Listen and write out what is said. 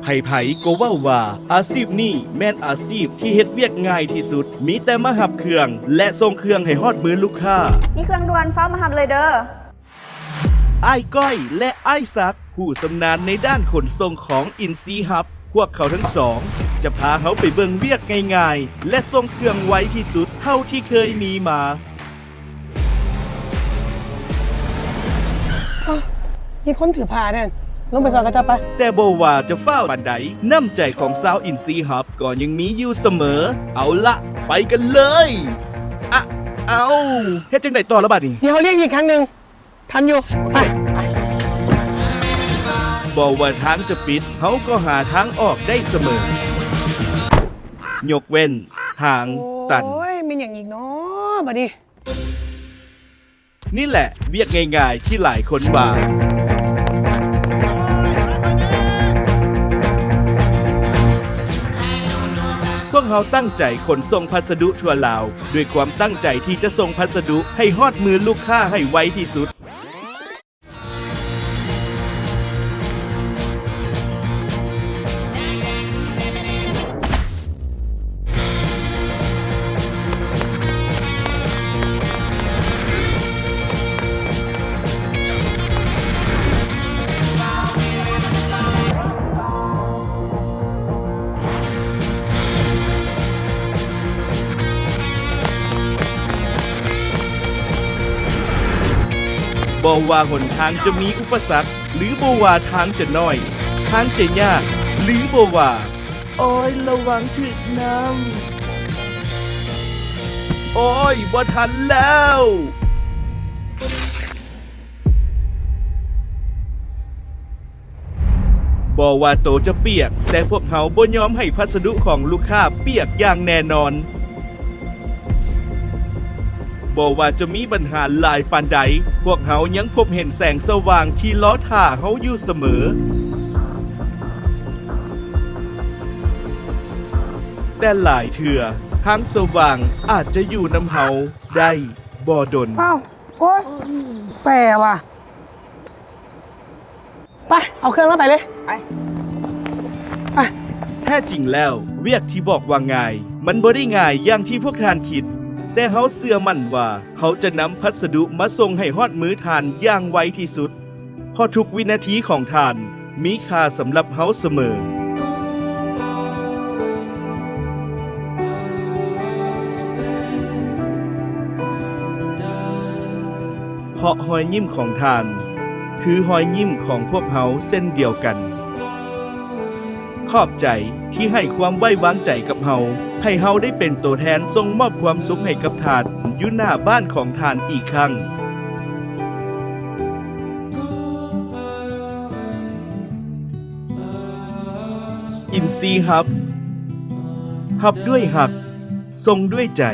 ໃຜໆກໍເວົ້າວ່າອາຊີບນີ້ແມ່ນອາຊີບທີ່ເຮັດວຽກງ່າຍທີ່ສຸດ, ມີແຕ່ມາຮັບເຄື່ອງ ແລະ ສົ່ງເຄື່ອງໃຫ້ຮອດມືລູກຄ້າ. ມີເຄື່ອງດ່ວນ, ຟ້າວມາຮັບເລີຍເດີ້. ອ້າຍກ້ອຍ ແລະ ອ້າຍສັກ ຜູ້ຊຳນານໃນດ້ານຂົນສົ່ງຂອງອິນຊີຮັບ, ພວກເຂົາທັງສອງຈະພາເຮົາໄປເບິ່ງວຽກງ່າຍໆ ແລະ ສົ່ງເຄື່ອງໄວທີ່ສຸດເທົ່າທີ່ເຄີຍມີມາ. ເອົ້າ ມີຄົນຖືພາແດ່ນ ລົງໄປຊ່ອຍເຂົາເຈົ້າໄປ. ແຕ່ບໍ່ວ່າຈະຟ້າວປານໃດ, ນ້ຳໃຈຂອງຊາວອິນຊີຮັບກໍຍັງມີຢູ່ສະເໝີ. ເອົາລະ, ໄປກັນເລີຍ. ອະ, ເອົ້າ, ເຮັດຈັ່ງໃດຕໍ່ລະບາດນີ້? ດຽວເຮົາລຽກອີກຄັ້ງໜຶ່ງ. ທັນຢູ່. ໄປ. ບໍ່ວ່າທາງຈະປິດ, ເຮົາກໍຫາທາງອອກໄດ້ສະເໝີ. ຍົກເວັ້ນທາງຕັນ. ໂອ້ຍ, ແມ່ນຫຍັງອີກເນາະບາດນີ້? ນີ້ແຫຼະວຽກງ່າຍໆທີ່ຫຼາຍຄົນວ່າ. ພວກເຮົາຕັ້ງໃຈຂົນສົ່ງພັດສະດຸທົ່ວລາວ ດ້ວຍຄວາມຕັ້ງໃຈທີ່ຈະສົ່ງພັດສະດຸໃຫ້ຮອດມືລູກຄ້າໃຫ້ໄວທີ່ສຸດ. ບໍ່ວ່າຫົນທາງຈະມີອຸປະສັກ ຫຼື ບໍ່ວ່າທາງຈະນ້ອຍ, ທາງຈະຍາກ ຫຼື ບໍ່ວ່າ. ໂອ້ຍ, ລະວັງຖືກນ້ຳ. ໂອ້ຍ, ບໍ່ທັນແລ້ວ. ບໍ່ວ່າໂຕຈະປຽກ, ແຕ່ພວກເຮົາບໍ່ຍອມໃຫ້ພັດສະດຸຂອງລູກຄ້າປຽກຢ່າງແນ່ນອນ. ບໍ່ວ່າຈະມີບັນຫາຫຼາຍປານໃດ, ພວກເຮົາຍັງພົບເຫັນແສງສະຫວ່າງທີ່ລໍຖ້າເຮົາຢູ່ສະເໝີ. ແຕ່ຫຼາຍເທື່ອ, ທາງສະຫວ່າງອາດຈະຢູ່ນຳເຮົາໄດ້ບໍ່ດົນ. ອ້າວ, ໂອ້ຍ, ແປວ່າ. ໄປ, ເອົາເຄື່ອງລະໄປເລີຍ. ໄປ. ໄປ. ແທ້ຈິງແລ້ວ, ວຽກທີ່ບອກວ່າງ່າຍ, ມັນບໍ່ໄດ້ງ່າຍຢ່າງທີ່ພວກທ່ານຄິດ, ແຕ່ເຮົາເຊື່ອໝັ້ນວ່າເຮົາຈະນຳພັດສະດຸມາສົ່ງໃຫ້ຮອດມືທ່ານຢ່າງໄວທີ່ສຸດ, ເພາະທຸກວິນາທີຂອງທ່ານມີຄ່າສຳລັບເຮົາສະເໝີ. ເພາະຮອຍຍິ້ມຂອງທ່ານ ຄືຮອຍຍິ້ມຂອງພວກເຮົາເຊັ່ນດຽວກັນ. ຂອບໃຈທີ່ໃຫ້ຄວາມໄວ້ວາງໃຈກັບເຮົາ, ໃຫ້ເຮົາໄດ້ເປັນໂຕແທນສົ່ງມອບຄວາມສຸກໃຫ້ກັບທ່ານຢູ່ໜ້າບ້ານຂອງທ່ານອີກຄັ້ງ. ອິນຊີຮັບ, ຮັບດ້ວຍຮັກ, ສົ່ງດ້ວຍໃຈ.